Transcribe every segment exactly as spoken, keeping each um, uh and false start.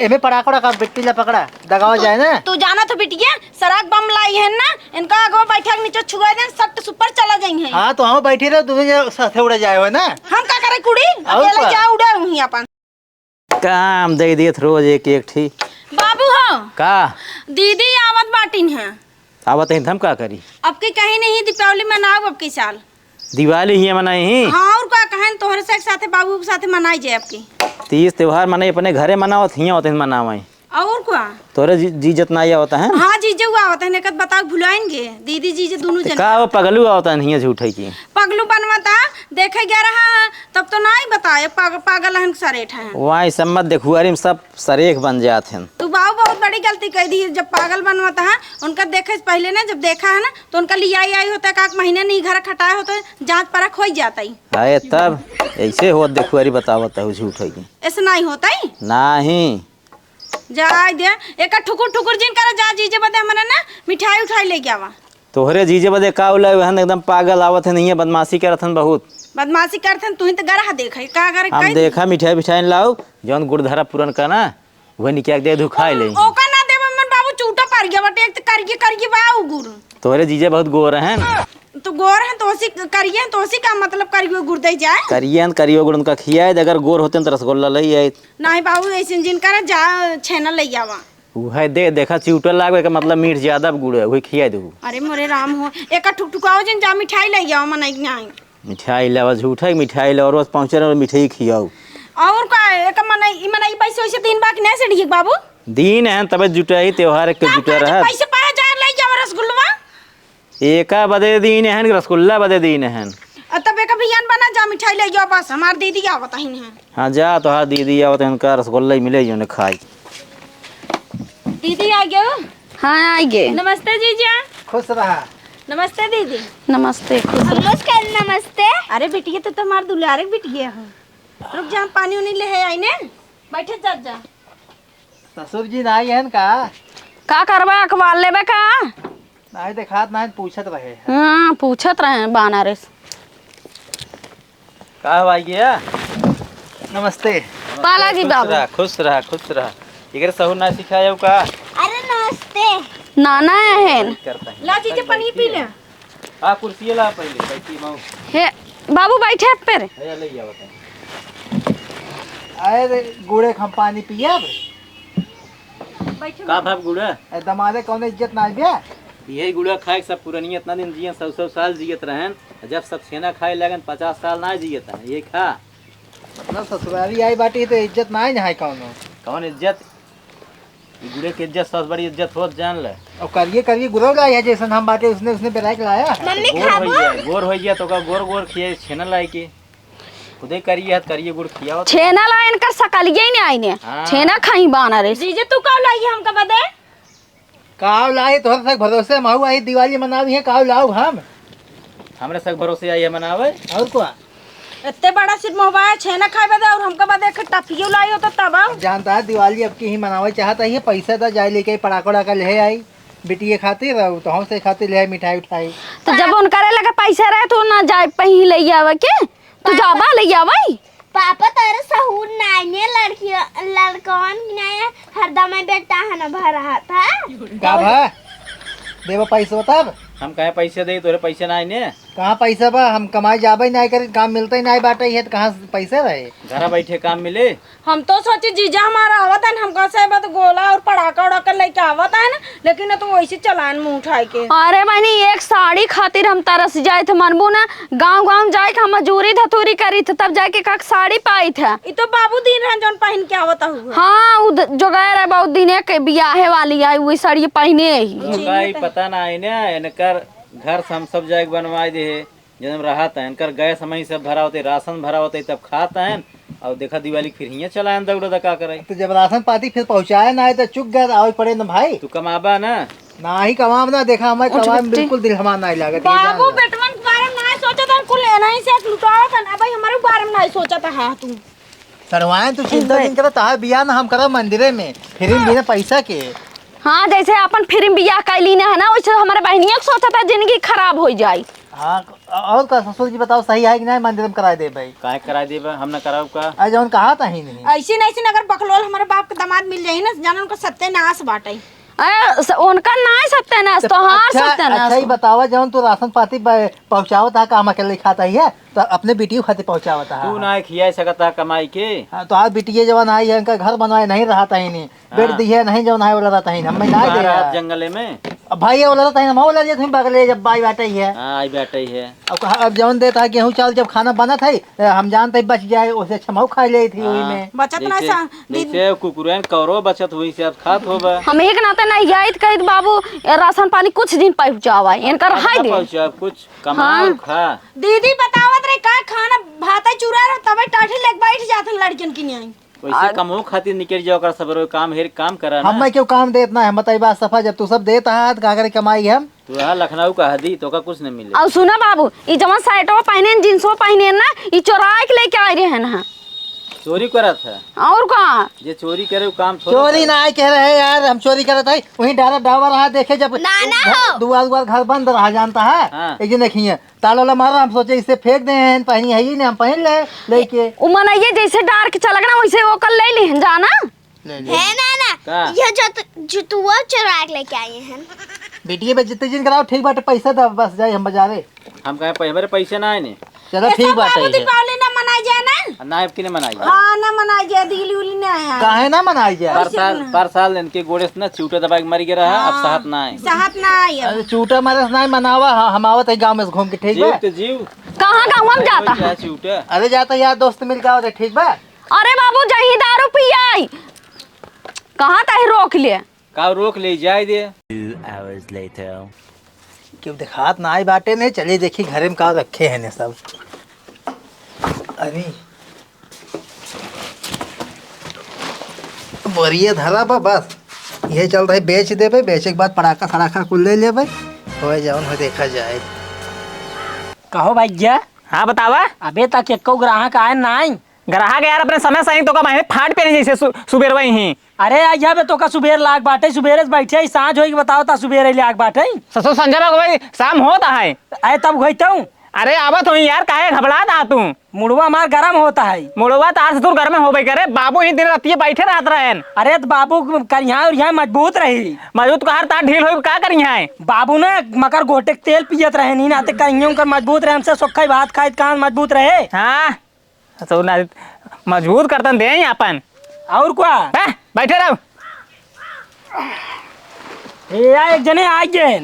एमे पड़ाका उड़ाका बिट्टी ला पकड़ा, दगावा जाए ना। तू जाना तो बिटिया, सराग बम लाई है ना, इनका आगवा बैठा के नीचे छुआ देन, सट सुपर चला जाई है। हाँ, तो हम बैठे रहो, दोनों जने साथे उड़ा जाए हो ना। हम का करे कुड़ी, और अकेले का? जा उड़ा हुई अपन। काम दे दिए रोज एक एक ठी। बाबू हो। का? दीदी आवत बाटिन है। आवत है, हम का करी? अब की कहीं नहीं, दीपावली मनाओ अब की साल। दिवाली हियाँ मनाई ही? हाँ, और का कहें, तोहरे से एक साथे बाबू के साथे मनाई जाए अब की। तीज त्योहार मनाई अपने घरे मनावत, हियाँ होते मनावई। और का? तोहरे जी, जीजत नाई आवत है? हाँ, जीजे हुआ आवत है, एकत बताओ भुलाएंगे, दीदी जीजे दोनों तो जन। का वो पगलू आवत है हियाँ झूठे की? पगलू बनवता, देखे गया रहा है, तब तो नाई बताए, पाग-, पागल हन सरेठ हैं। वाई सम्मत देखुआरी में सब सरेख बन जात हैं। तू बाबू बहुत बड़ी गलती कह दी, जब पागल बनवत है, उनका देखे से पहले ना, जब देखा है ना, तो उनका लिया आई होता है, काक महीने नहीं घर खटाए होते, जांच परख हो ही जाता ही। अरे तब ऐसे होत देखुआरी बतावत है, झूठ है कि? ऐसे नहीं होता ही। नहीं। जाए दे, एक ठुकुर ठुकुर जिन करे, जा जीजे बदे हमरे ना मिठाई उठाई लेके आवा। तोहरे जीजे बदे का उलाए, वहन एकदम पागल आवत है, नहीं है, बदमाशी करत हन बहुत। बदमाशी करत हन, तू ही तो गरहा देखे, का करे हम कह दी? देखा मिठाई बिठाई लाओ, जौन गुड़ धरा पुरन का ना, वह निकाल दे, धुखाई ले। ओका ना देबे मन बाबू, चूटा पार गया बटे, एक तो करिए करिए बा उ गुड़। तोहरे जीजे बहुत गोर हैं। तो गोर हैं तो ओसी करिए हैं, तो ओसी का मतलब करिए गुड़ दे जाए। करिए हैं, करिए गुड़ उनका खियाए दे, अगर गोर होते हैं तो रसगुल्ला ले आए। नहीं बाबू, ऐसे जिन करे, जा छेना ले आवा। उहे दे, देखा, चिउटा लागबे के मतलब मीठ ज्यादा गुड़ है, उहे खिया देबू। अरे मोरे राम हो, एका ठुकठुकाओ जिन, जा मिठाई ले आओ, मनई के नाई। मिठाई लावा, झूठा ही मिठाई लावा, रोज पहुँचे रहो, मिठाई खियाओ। और का, एक मनई, ई मनई पैसे वैसे दिन बाकी नहीं से ठीक बाबू? दिन है, तबे जुटाई, त्योहार के ना, जुटा पाँच रहा। पैसे पाया जा, ले जाओ रसगुल्ला। एका बदे दीन हन कि रसगुल्ला बदे दीन हन? अ, तब एक अभियान बना, जा मिठाई ले जाओ, बस हमार दीदी आवत हन। हाँ, जा, तोहार दीदी आवत हन, का रसगुल्ला ही मिले, जो ने खाई। दीदी आ गयो? हाँ, आ गए। नमस्ते जीजा। खुश रहा। नमस्ते दीदी। नमस्ते, खुश रहा। नमस्कार, नमस्ते। अरे बिटिया, तू तो हमार दुलारे बिटिया हो। रुक जा, हम पानी उनी ले है आई ने। बैठे जा, जा। ससुर जी नाई हन का? का करबा, अखबार लेबे का? नाई देखात नाई, पूछत रहे। हाँ, पूछत रहे बानर से। का हो आई गया? नमस्ते। पाला जी खुश बाबू। रहा, खुश रहा, खुश रहा। इधर सहू ना सिखायो का? अरे नमस्ते। नाना है। करता है। ला जीजे, पानी पी ले। आ, कुर्सी ला पहले, बैठी माऊ। हे, बाबू बैठे पर। हे, ले जाओ तनी। अरे, गुड़े हम पानी पियब। बैठो। का भाव गुड़ा? ए, दमादे कौनो इज्जत ना बे। यही गुड़ा खाए के सब पुरनिया इतना दिन जियन, सौ सौ साल जियत रहन। जब सब छेना खाए लगन, पचास साल ना जियत है। ये खा। मतलब ससुरारी आई बाटी तो इज्जत ना है कौनो। कौन इज्जत? ई गुड़े के इज्जत सबसे बड़ी इज्जत होत, जान ले। और करिए, करिए गुड़ो लाया, जैसन हम बाटे उसने, उसने बेराए के लाया। मम्मी गोर खाबो? हो गया, गोर हो गया तो का गोर गोर खिए छेना लाई के। खुदे करिए हाथ करिए गुड़ खियाओ तो। छेना ला इनकर सकलिए ही नहीं आईने। हाँ। छेना खाई बानर से। जीजे तू का लाई हमका बदे? का लाई तोहर से भरोसे माऊ आई दिवाली मनावी है, का लाऊ हम? हमरे सब भरोसे आई है मनावे। और का? इतने बड़ा सिर मोहबाया छेना खाए बदे और हमका बदे एक टफियो लाई हो तो तब आओ। अब जानता है दिवाली अब की ही मनावे चाहता है, पैसा दा जाए लेके पड़ाका उड़ाका ले आई बिटिये खातिर, और तो हमसे खातिर ले आई मिठाई उठाई। तो जब उनकरे लगे पैसा रहे तो ना जाए पही ले आवे के? तू पापा, जाबा ले आवे? पापा तोरे सहूर नाइने लड़की, लड़कवन की नाइने हरदम बेटा है ना भर रहा था। का भा? देबा पैसा तब? हम कहे पैसे दे, तोरे पैसे ना आइने। कहाँ पैसा बा? हम कमाई जाबे नाई करी, काम मिलते ही नाई बाटे, ये तो कहाँ से पैसा रहे? घरा बैठे काम मिले। हम तो सोची जीजा हमारा आवत है, हमका से बस गोला और पड़ाका उड़ाका लेके आवत है ना, लेकिन ये तो वैसे चलान मुंह उठाए के। अरे बहनी, एक साड़ी खातिर हम तरस जाए थे, मनबू ना, गाँव गाँव जाए के हम मजूरी धतूरी करी थे, तब जाके का साड़ी पाई थे। ई तो बाबू दिन रहन जौन पहन के आवत हुआ। हाँ, उ द-, जो गए रहे बहुत दिन एक बियाहे वाली आई, वही साड़ी पहने ही। लोग का ई पता ना है ना, इनकर घर से हम सब जाके बनवाए दे है। जब रहत हैं, इनकर गैस हमही सब भरा होते, राशन भरा होते, तब खात हैं। और देखा दिवाली के फिर हियाँ चला आएन दौड़ा दा का करे। तो जब राशन पाती फिर पहुँचाए ना आए तो चुक गए, आवे पड़े ना भाई। तू कमाबा ना? ना ही कमाब ना, देखा हमारे उठ कमाए में बिट्टी। बिल्कुल दिल हमार ना लागत, ये जान बाबू ला। बेटवन के बारे में ना सोचत हन, कुल एनही से लुटावत हन। अब भाई हमारे बारे में ना सोचत हा तू। सरवाएं तू चिंता नहीं। जिन करा, तहार बियाह ना हम करब मंदिरे में, फिर बिना पैसा के। हाँ, जैसे अपन फिर बियाह कैली ना है ना, वैसे हमारे बहनिया के सोचत है जिंदगी खराब हो जाई। हाँ, और का ससुर जी बताओ, सही है कि नहीं, मंदिर में कराए देबे? काहे कराए देबे? हम ना कराऊ का? अरे जौन कहा था ही नहीं। ऐसी नहीं, ऐसी अगर बकलोल हमारे बाप के दामाद मिल जाई ना, जाना उनका सत्यानाश बाटे। अरे स-, उनका नाय सत्यानाश, तो तोहार अच्छा, सत्यानाश अच्छा, ही हो। बतावा, जौन तू राशन पाती ब-, पहुँचावत है, काम अकेले खाता ही है, तो अपने बेटियों खातिर पहुँचावत है। तू ना खिया सकत है कमाई के। हाँ, तो आज बिटिया जवान आई है, इनका घर बनवाए नहीं रहा था ही नहीं। बेड हाँ। दिहे नहीं जौन है, ओला रहता है, हम ना दे बाहर रहा। आप जंगले में। अब भाई, ओला रहता है, हम ओला दिए, तुम बगले जब बाई बाटे ही है। हाँ, आई बाटे ही है। अब कहा, अब जौन देता है गेहूँ चावल, जब खाना बनत है, ए, हम जानते ही बच जाए, उसे अच्छा मऊ खा ले थी वही हाँ। में। बचत ना जैसे, सा, दीदी। जैसे कुकुरन कौरो बचत हुई से अब खात होबा। हम एक नाते ना याद कहित बाबू, ए, राशन पानी कुछ दिन पहुँचावा, इनका कहाँ रहाई दे। पहुँचावा, कुछ कमा हाँ। और खा। दीदी बतावत रहे का खाना भात है चूरा रहे, तबे टाठी लेके बैठ जात हैं लड़कियन की न्याय। वैसे आ- कमहू खातिर निकल जाओ, ओकर सबरो काम हेर काम करा ना। हमें क्यों काम देत ना है, बताई बात सफा, जब तू सब देत है, तो का करे कमाई हम? तू यहाँ लखनऊ का हदी, तो का कुछ नहीं मिले। और सुना बाबू, ई जवन शर्टवा पहने हैं, जींसवा पहने हैं ना, ई चोराए के लेके आए रहे हैं ना। चोरी करत है। और का? जे चोरी करे, वो काम थोड़ा चोरी करे। ना आए कह रहे यार, हम चोरी करत है, वहीं डारा डावा रहा, देखे जब ना, ना घर, हो। दुआर, दुआर घर बंद रहा, जानता है? हाँ। एक दिन देखिए, ताला वाला मारा, हम सोचे इसे फेंक दे हैं, पहनी है ही नहीं, हम पहन ले, लेके। उ मनइये जैसे डार के चलग ना, वैसे ओकर ले लिहन जाना। ले ले। है ना, ना, का? ये जत-, जुतुआ चुरा के लेके आए हैं। बेटिए बे जितने दिन कराओ, ठीक बाटे, पैसा दे, बस जाए हम बाजारे। हम कहे, "पै-, हमारे पैसे ना आए ने।" चलो, ये ठीक सब बाटे, बाबू ये। दीपावली ना मनाई जाए ना? ना, अब की ना मनाई जाए। हाँ, ना मनाई जाए, दिली उली ना आए। काहे ना मनाई जाए? पर साल, ना। पर साल इनके गोड़े से ना चूटा दबा के मर गया रहा, अब हाँ। साहत ना आए। साहत ना आए अब। अरे, चूटा मारे से ना मनावा, हाँ, हम आवत है गाँव में से घूम के, ठीक जीव बा? तो जीव। कहाँ गाँव में जाता है? चूटा। अरे, जाता यार दोस्त मिल के आवत है, ठीक बा? अरे बाबू, जहीं दारू पियाई, कहाँ तही रोक ले। का रोक ले, जाए दे। Two hours later. केहू देखात ना आई बाटे ने, चले देखी घरे में का रखे हैं ने सब। अरे, बोरिया धरा बा बस, ये चल रहे बेच देबे, बेचे के बाद पड़ाका सड़ाका कुल ले लेबे, होए जौन हो देखा जाए। कहो भैया। हाँ बतावा। अबे तक एको ग्राहक आए ना आई। ग्राहक यार अपने समय से ही तो का बहिने फाट पे नहीं जैसे सु-, सुबेरवा ही। अरे आ जा बे, तोका सुबेर लाग बाटे, सुबेरे से बैठे ही, साँझ होई के बताओ ता सुबेरे लाग बाटे। ससुर संजय बाबू भाई, शाम होता है। अरे तब घोइतऊ। अरे आवत होई यार, काहे घबरात आ तू? मुड़वा हमार गरम होता है। मुड़वा तार ससुर गरम होबे करे, बाबू ही दिन रातिये बैठे रहत रहेन। अरे त बाबू करिहा और यहाँ मजबूत रही। मजबूत कहार तार ढील होई, का करिहा? बाबू ने मकर घोटे के तेल पियत रहे, नी नाते करिहा उनकर मजबूत रहे, हमसे सोखा ही भात खाइत कहाँ मजबूत रहे। हाँ। तो ना, मजबूत करतन दे ही आपन। और का? हैं? बैठे रहो। ए, या एक जने आ गए।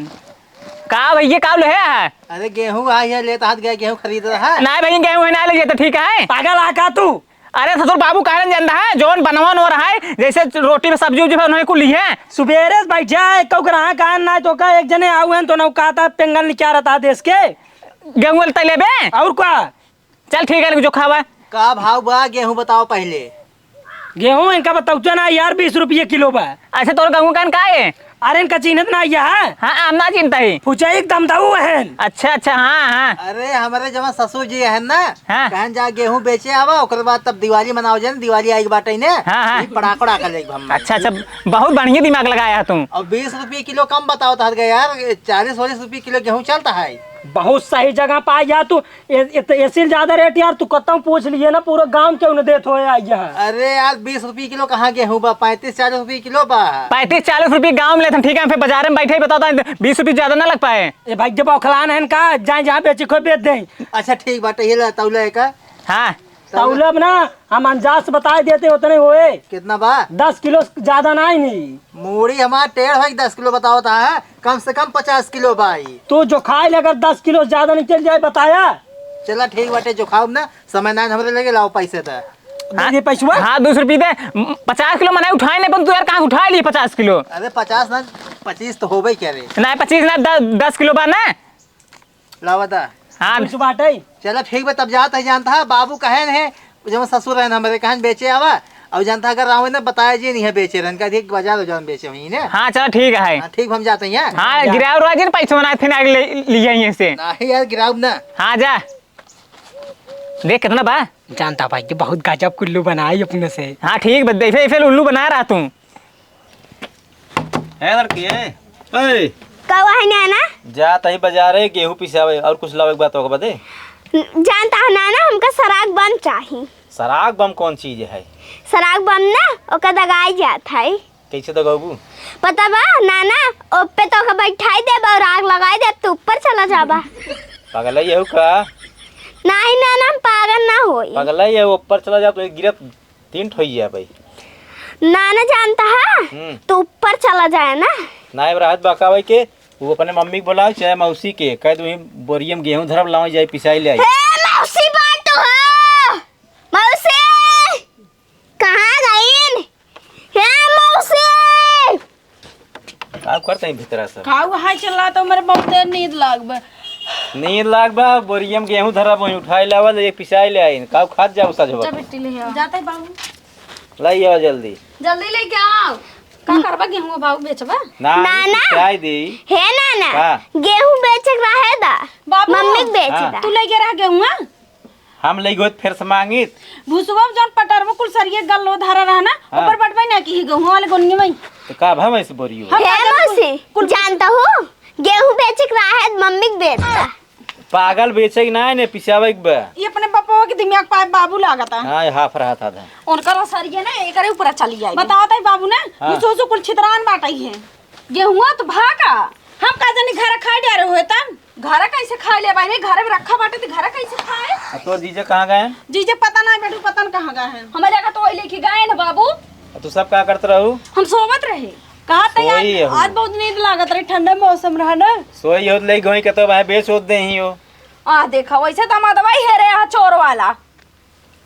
का भैया, का ले है? अरे गेहूं आ है, लेत हाथ गया, गेहूं खरीद रहा है। ना भैया, गेहूं है ना ले, ये तो ठीक है। पागल आ का तू? अरे ससुर बाबू काहे नहीं जानता है, जौन बनवा नो रहा है, जैसे रोटी में सब्जी उब्जी में उन्होंने कुल ली है। सुबेरे से बैठा है, कऊ ग्राहक आन ना तो का, एक जने आऊ हैं तो ना कहता पेंगल निकाल रहा था देश के। गेहूं ले तैले बे। और का? चल ठीक है, लेकिन जो खावा। का भाव बा गेहूं बताओ पहले। गेहूं इनका बताओ ना यार, बीस रुपये किलो बा। अच्छा, तोर गेहूं कान का है? अरे इनका चिन्हत ना यह। हाँ, हम ना चिन्हता ही। फुचा एकदम दऊ हन। अच्छा, अच्छा, हाँ, हाँ। अरे हमारे जमा ससुर जी है ना, हाँ। कहन जा गेहूं बेचे आवा, ओकर बाद तब दिवाली मनाओ जाए, दिवाली आई बाटे ने। हाँ, हाँ। ई पड़ाका उड़ाका लेके हम। अच्छा, अच्छा, बहुत बढ़िया दिमाग लगाया है तुम। और बीस रुपये किलो कम बताओ तो हट गया यार, चालीस वालीस रुपये किलो गेहूं चलता है। बहुत सही जगह पाया तू। ए-, ए-, तो एसी ज्यादा रेट यार, तू कतौ पूछ लिए ना, पूरा गांव के उन्हें देत होए आई है। अरे यार, बीस रुपये किलो कहाँ गेहूं बा, पैंतीस चालीस रुपये किलो बा। पैंतीस चालीस रुपये गांव में लेते हैं, ठीक है, फिर बाजार में बैठे ही बताओ तो बीस रुपये ज्यादा ना लग पाए। ए भाई, जब औखलान है का, जाए जहाँ बेचे खो बेच दे। अच्छा ठीक बाटे, ये ला तौला का। हाँ। तौलब ना, हम अंदाज से बताए देते उतने होए। कितना बा? दस किलो से ज्यादा ना ही नहीं। मूड़ी हमार टेढ़ है, दस किलो बताओ तो है, कम से कम पचास किलो बा ई। तू जो खाए ले, अगर दस किलो से ज्यादा निकल जाए, बताया। चला ठीक बाटे, जो खाओ ना, समय ना हमरे लगे, लाओ पैसे दे। हाँ, दे पैसवा। हाँ, दस रुपये दे। म, पचास किलो मना उठाए नहीं, पर तू यार कहाँ उठाए लिए पचास किलो? अरे पचास ना, पच्चीस तो होबे क्या रे? नहीं, पच्चीस ना, दस, दस किलो बा ना। लावा दा। हाँ। कुछ बाटे? चला ठीक बा, तब जात है, जानता है, बाबू कहे न है, जब ससुर रहन हमरे कहन बेचे आवा, और जानता अगर रावे ना बताया जी नहीं है बेचे रहन, का देख बाजार हो जान बेचे हुई ने। हाँ, चला ठीक है। हाँ, ठीक, हम जाते हैं। हाँ, जा। गिराव रहा जी, पैसे बना फिर आगे ले, ले आइए से। नहीं यार, गिराव ना। हाँ, जा। देख कितना बा। जानता भाई कि बहुत गजब कुल्लू बनाई अपने से। हाँ, ठीक बा, ऐसे, ऐसे उल्लू बना रहा तू। है लड़की है। ए, कौआ है नाना? जा तही बजारे गेहूँ पिसावे और कुछ लावे के बात होगा बदे। जानता है नाना, हमका सराग बम चाही। सराग बम कौन चीज है? सराग बम ना, ओका दगाई जात है। कैसे दगाबू? पता बा नाना, ओपे तो ओका बैठाई देब और आग लगाई देब, तू ऊपर चला जाबा। पगला यहू का? नहीं नाना, हम पागल ना होई। पगला ये ऊपर चला जा तो एक गिरत तीन ठो ही है भाई। नाना जानता है, हम्म। तू ऊपर चला जाए ना। नायब राहत बकावे के, वो अपने मम्मी के बोलाओ चाहे मौसी के, कह दो बोरियम गेहूं धरब लाओ जाए पिसाई ले आई। हे मौसी बात तो है। मौसी कहाँ गईन? हे मौसी। का करते हैं भीतरा सब? खाऊ हाय चला तो मेरे बहुत देर नींद लाग बा। नींद लाग बा, बोरियम गेहूं धरा वहीं उठाई लावल, एक पिसाई ले आई। का खात जाओ सजवा। जा बिट्टी ले आओ। जाते बाबू। लाई आओ जल्दी। जल्दी लेके आओ। का करबा गेहूं बाबू बेचबा? ना, ना, ना। पिसाई दी। हे ना ना। का? गेहूं बेचे के रहे दा। बाबू। मम्मी के बेच हाँ। दा। तू लेके रह गेहूं हाँ? हम लई गोत फेर से मांगित। भुसवा जौन पटरवा कुल सरिये गल्लो धरा रहा ना, हाँ। ऊपर बटवाई ना की गहूं वाले गोनिये में। तो का भाव है से बोरियो? हम हे बाजार में मौसी, कुल, कुल जानता हूँ, गेहूं बेचे के रहा है, मम्मी के बेचता। पागल बेचे के ना है ने, पिसावे के बा। ये अपने बपवा के दिमाग पाए बाबू लागता। हाँ, ये हाफ रहा था, था। उनकर सरिये ना, एकरे ऊपर चली जाए। बताओ ताई बाबू ना, हाँ। ये सोचो कुल छितरान बाटई है। गेहुआ तो भा का? हम का जानी घरे खाए डारे हुए तब? घरे कैसे खाए ले बानी? घरे में रखा बाटे तो घरे कैसे खाए? आ तोर जीजा कहाँ गए हैं? जीजा पता ना बेटू, पता ना कहाँ गए हैं। हमारे जगह तो वही लेके गए ना बाबू। आ तू सब का करत रहू? हम सोवत रहे। कहा तो सोई यार, हो। आज बहुत नींद लागत रही, ठंडा मौसम रहा ना। सोई हो ले गई के तो भाई बेच होत दे ही हो। आ देखा, वैसे दमादवा ही है रे, आ चोर वाला।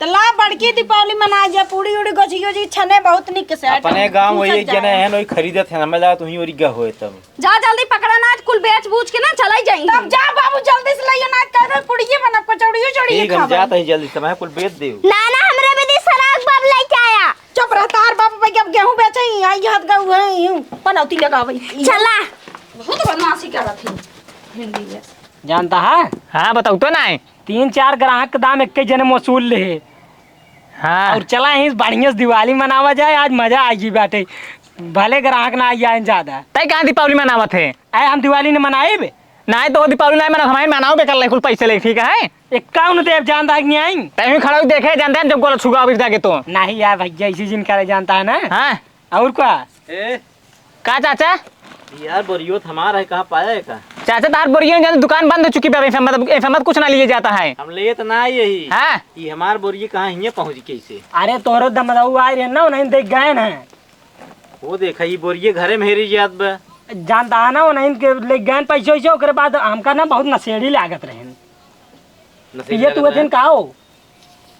त ला बड़की दीपावली मना जा, पूड़ी उड़ी गोझी गोझी छने बहुत निक से। अपने गाँव वही एक जने हैं, वही खरीदत हैं, हमें लगा तुहीं ओरी गा होए तब। जा जल्दी पकड़ा ना, आज कुल बेच बूझ के ना चलाई जाई। तब जा बाबू जल्दी से लइया ना, आज कह दे पूड़िये बना, कचौड़ियो जोड़िये ठीक, हम खाबे। जात ही जल्दी से, मैं कुल बेच देउ। ना ना, हमरे बदे सराग बम लेके आया। चुप रह, तार बाप भाई अब गेहूं बेचे ही, आई हाथ गऊ है, यूं पनौती लगावे। चला। बहुत बदमाशी करत है हिंदी में। जानता है? हाँ, बताओ तो ना है। तीन चार ग्राहक के दाम एक्के जने वसूल ले। हाँ। और चला ही बढ़िया से दिवाली मनावा जाए, आज मजा आई बाटे। भले ग्राहक ना आई आए ज्यादा। तै कहाँ दीपावली मनावत है? अरे हम दिवाली न मनाइब। नाहीं तो दीपावली नाहीं मनाओ, हमारे मनाओ बेकार ले कुल पैसे ले, ठीक है? इक्यावन देव जानता है कि नहीं? तै भी खड़ा होके देखे जानते हैं जब गोला छुगा अभी जाके तो। नहीं यार भैया, इसी जिन करे जानता है ना। हाँ। और क्या? ए, का चाचा? यार, बोरियो तो हमारा है, कहाँ पाया है का? चाचा, तार बोरियो जाने दुकान बंद हो चुकी बा, ऐसा मत, ऐसा मत कुछ ना लिए जाता है। हम ले तो ना आई यही। हाँ। ये हमार बोरिये कहाँ हिये पहुँच कैसे? अरे, तोहरो दमदऊ आए रहे ना, उन्हें देख गए ना। वो देखा, ये बोरिये घरे में हेरी जात बा। जानता है ना, उन्हें के ले गए पैसे वैसे, ओकरे बाद हमका ना बहुत नशेड़ी लागत रहे। नशेड़ी पिए लागत तू रहे? दिन का हो?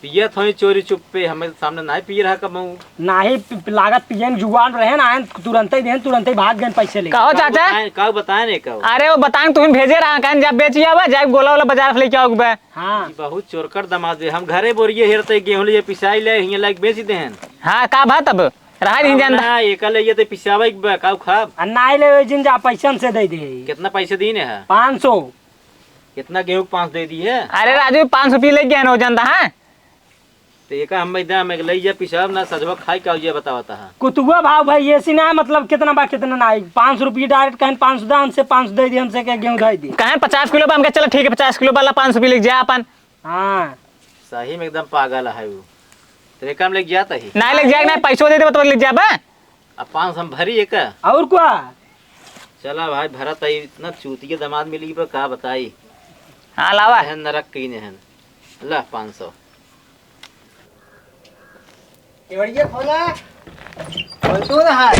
पियत होई चोरी चुप्पे, हमें सामने नाहीं पिए रहा कबहूँ। नाहीं पि-, पि-, लागत पियन जुआन रहे ना, आयन तुरंते देन, तुरंते भाग गए पैसे ले। कहो का चाचा? बताएं, का बताएं ने कहो? अरे वो बताएं, तुम भेजे रहा, कहें जब बेची आवा, जाए गोला वाला बाजार से लेके आओ बे। हाँ। ई बहुत चोरकर दमाद बे। हम घरे बोरिये हेरते गेहूं लिए पिसाई ले, हियां लाइक बेच देहन। हाँ, का बात अब? रहा नहीं हम जानता। ना, एका ले ये ते पिसावा एक बे, का खाब? आ नाहीं ले, जिन जा पैसा से दे दे। कितना पैसे दीने है? पाँच सौ। कितना गेहूं के पाँच दे दी है? अरे राजू, पाँच सौ रुपये ले गए हो जानता है? तो एका हम एकदम एक लई जा पिसाब ना सजवा खाई का ये बतावता है। कुतुआ भाव भाई, ये सी ना मतलब कितना बा कितना ना आई। पाँच सौ रुपये direct कहें पाँच सौ दा, हमसे पाँच सौ दे दी, हमसे क्या गेहूं धई दी। कहें पचास किलो बा, हम कहे चलो ठीक है पचास किलो वाला पाँच सौ रुपये ले जा अपन। हाँ। सही में एकदम पागल है वो। तेरे काम लेके जाता ही। ना लेके जाए ना, पैसों दे दे तो लेके जाबा। अब पाँच सौ हम भरी है का? और क्या? चला भाई, भरत आई, इतना चूतिया दामाद मिली बा, का बताई। हाँ, लावा। एहन नरक कहीं नहीं है। ला, पाँच सौ। केवड़िया खोला। खोल तू ना हाथ।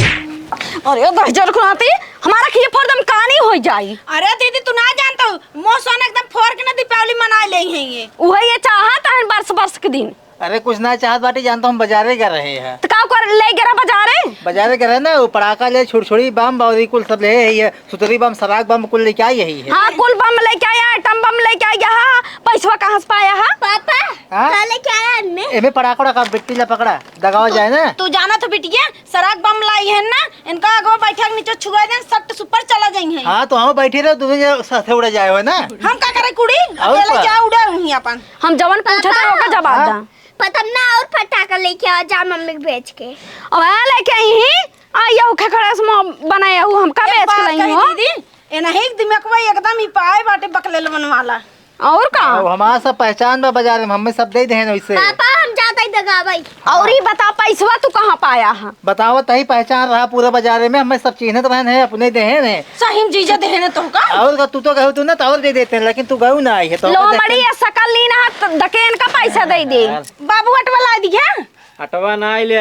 अरे, दहिजर खुनाती, हमारा खिए फोड़ दम कहानी हो जाई। अरे दीदी, तू ना जानत हो, मोह सोना एकदम फोड़ के ना दीपावली मना ले हैं ये। उहे ये चाहत हन बरस बरस के दिन। अरे कुछ ना चाहत बाटी, जानता हूँ, बाजारे गए रहे हैं। तो का कर ले गए रहा बाजारे? बाजारे गए रहे ना, वो पड़ाका ले, छुरछुरी बम, बावरी कुल सब ले है, ये सुतरी बम, सराग बम कुल लेके आई यही है। हाँ, कुल बम लेके आया, atom बम लेके आया, हाँ, पैसवा कहाँ से पाया है? पापा, हाँ? का लेके आया इनमें? एमे पड़ाका उड़ाका बिट्टी ला पकड़ा, दगावा जाए ना। तू जाना तो बिटिया, सराग बम लाई है ना, इनका आगवा बैठा के नीचे छुआ दे, सट सुपर चला जाई है। हाँ, तो हम बैठे रहे, दोनों जने साथे उड़ा जाए हो ना। हम का करे कुड़ी, और अकेले का? जा उड़ा वहीं अपन। हम जवन पूछे थे, ओकर जवाब हाँ? दा। पतन्ना और फटाका लेके आ जा मम्मी के बेच के। अब आ लेके आई ही, आ ये उखे खड़े से मुंह बनाए हूँ, हम का एक बेच के बात लाई कही हूँ? दीदी, ए नहीं, दिमकवा एकदम ही पाए बाटे बकलेलवन वाला। और का? अब हमार सब पहचान बा बाजार में, हमें सब दे देहेन वैसे। पापा, हम जात हई दगावई। और ई बता, पैसवा तू कहाँ पाया है? बतावत ही, पहचान रहा पूरा बाजारे में, हमें सब चिन्हत रहन है, अपने देहेन है। सही में जीजा देहेन है तोहका? और का, तू तो कहू तू ना, तो और दे देते हैं, लेकिन तू गऊ ना आई है, तो लोमड़ी, ये सकल लीन है, तो दकेन का पैसा दे दे। बाबू, अटवा ला दिया? अटवा ना आइले।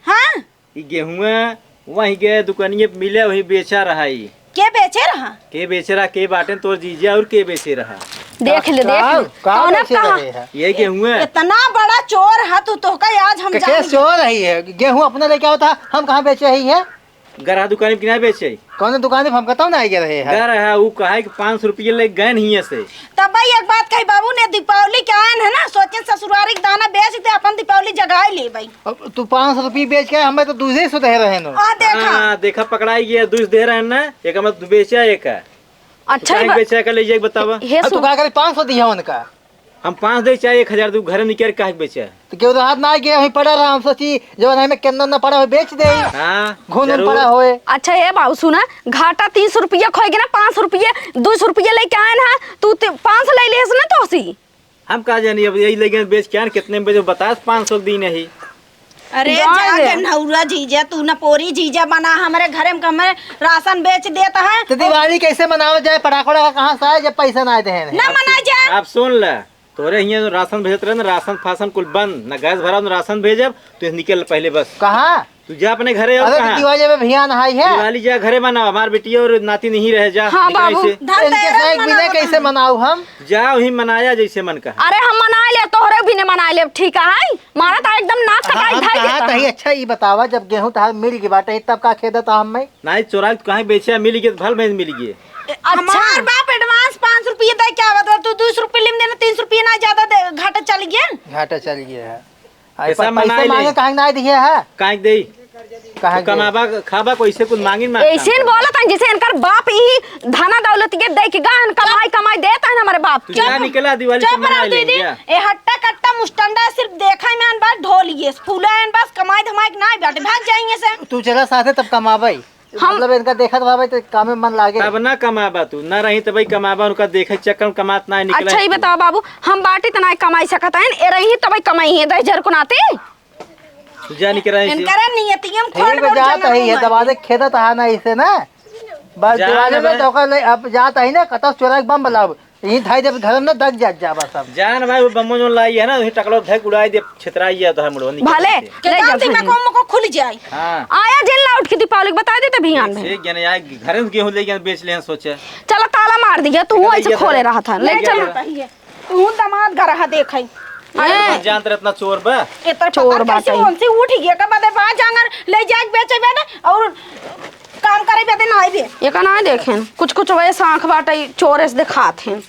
हाँ? ई गेहुआ वहीं के दुकानिए पे मिले, वहीं बेचा रहा ई। के बेचे रहा? के बेचे रहा, के बाटेन तोर जीजा और के बेचे रहा? देख ले, देख का, ले। का कौन बेचे कहा? रहे हैं? ये गेहुआ। इतना बड़ा चोर है तू, तोहका आज हम के, के जान चोर रही है? गेहूं अपना लेके आवत है, हम कहाँ बेचे ही है? गरहा दुकान पे ना बेचे। कौन दुकान पे? हम कहता हूँ ना, आई रहे हैं। गरहा, ऊ कहा कि पाँच सौ रुपये ले गए नहीं है से। तब भाई एक बात कही बाबू ने, दीपावली के आयन है ना, सोचे ससुरारी के दाना बेच दे, अपन दीपावली जगाए ले भाई। अब तू पाँच सौ रुपये बेच के, हमें तो दूसरे से दे रहे नो। आ देखा। हाँ, देखा, पकड़ाई गया, दूसरे दे रहे हैं ना, एक हम तू बेचा एक है। अच्छा ही काहे बा-, बेचा का ले जाए बतावा। हे अब तू सु- का करे, पाँच सौ दिया उनका? हम पाँच दे चाहे एक हजार दू, घर में निकल काहे बेचा? तो केहू रहत ना गए, वहीं पड़ा रहा, हम सोची जब नहीं में केंदर ना पड़ा हो, बेच दे। हाँ, घुन उन जरूर। पड़ा होए। अच्छा, हे बाबू, सुना, घाटा तीन सौ रुपया खोए के ना, पाँच सौ रुपया, दो सौ रुपया लेके आए ना, तू ते-, पाँच सौ ले लेस ना तोसी। हम का जानी, अब यही लेके बेच के आन, कितने में बेचो, बतास पाँच सौ के दिन ही। अरे जा जा रे। गनहौरा जीजा, तू न पोरी जीजा बना, हमरे घरे में हमरे राशन बेच देत है। तो दिवाली कैसे मनावल जाए? पटाखा वटाखा कहाँ से आए जब पैसा ना देहे हैं? ना मनाए जाए। आप सुन ले, तोरे हियाँ जो राशन भेजत रहे ना, राशन फासन कुल बंद, ना गैस भराव, ना राशन भेजब, तू निकल पहले बस। कहाँ? तू जा अपने घरे और अरे तो कहाँ? दिवाली में भैया नहाई है। दिवाली जा घरे मनाओ, हमार बेटी और नाती नहीं रहे, जा हाँ निकल बाबू। ऐसे। धनतेरस इनके साथ बिना मनावत कैसे हैं। मनाऊ हम? जा वहीं मनाया जैसे मन कहा। अरे हम मनाए लेब, तोहरे भी ने मनाए लेब, ठीक है? मारा तो एकदम नाक कटाई हम धाई कहा देता तही। है। अच्छा, ई बतावा, जब गेहूं तहार मिल गई बाटे, तब का खेदत हम में? नहीं, चोराई तो कहीं बेचे, मिल गए तो भल में मिल गए। अच्छा। हमार बाप एडवांस पाँच रुपये दे के आवत रहा, तू दो सौ रुपये लिम देना, तीन सौ रुपये ना ज्यादा दे, घाटा चल गया। घाटा चल गया है। आई पैसा पर पैसा मनाई ले। मांगे, काहे ना दिए है? काहे देई? काहे तू दे? कमाबा, खाबा, कैसे कुछ मांगी ना ऐसे काम बोलत हैं, जैसे इनकर बाप ही धना दौलत के दे के गहन कमाई, कमाई देत हैं हमारे बाप तू के। जा निकला, दिवाली चुप से मना रहो ले, दीदी। जा। ए हट्टा कट्टा मुस्टंडा सिर्फ देखा ही में अनबार ढोल ये फूला है, बस कमाई धमाई के ना बाटे, भाग जाएंगे से। तू चला साथे तब कमाबे। हम मतलब इनका देखत रहबे तो काम में मन लागे। तब ना कमाबा तू, ना रही तबई कमाबा, उनका देखे चक्कर में कमात ना निकले। अच्छा, ही बताओ बाबू, हम बाटी त ना कमाई सकत हैं, ए रही तबई कमाई है, दही जर को नाते। तू जा निकल रही से। इनकरे नियतियम ठीक खोल बा, बोल जात जंगल ही है, में दबा दे खेदत हा ना इसे ना। बस जान दिवाली में भाई। धोखा ले, अब जात ही ना, कतस चोरा के बम बलाओ। यहीं धाई देब घर में दग जात जाबा सब। जान भाई, वो बमो जोन लाई है ना, वही टकलो धक उड़ाई दे, छितराई है तो हम लोग निकल भले, के। ले जा जान दे, भाई। मैं को, मैं को खुल जाए। हाँ। आया जिन ला उठ के दीपावली के बता दे तो भियान से में। ज्ञान आए, घर में गेहूं ले गया, बेच ले हैं, सोचे। चला ताला मार दिया, तू चला, ऐसे ये खोले तो रहा था। ले ले चल। गया। तू दमाद घर हा देखे। अरे। जानत रहे इतना चोर बा। इतना चोर पता कैसे बाटे। उनसे उठ गया, का बदे बा जांगर ले जाके बेचे बे ना, और काम करे बदे ना आइबे। ये का ना देखें, कुछ कुछ वैसे आंख बाटे, चोर ऐसे दिखात हैं।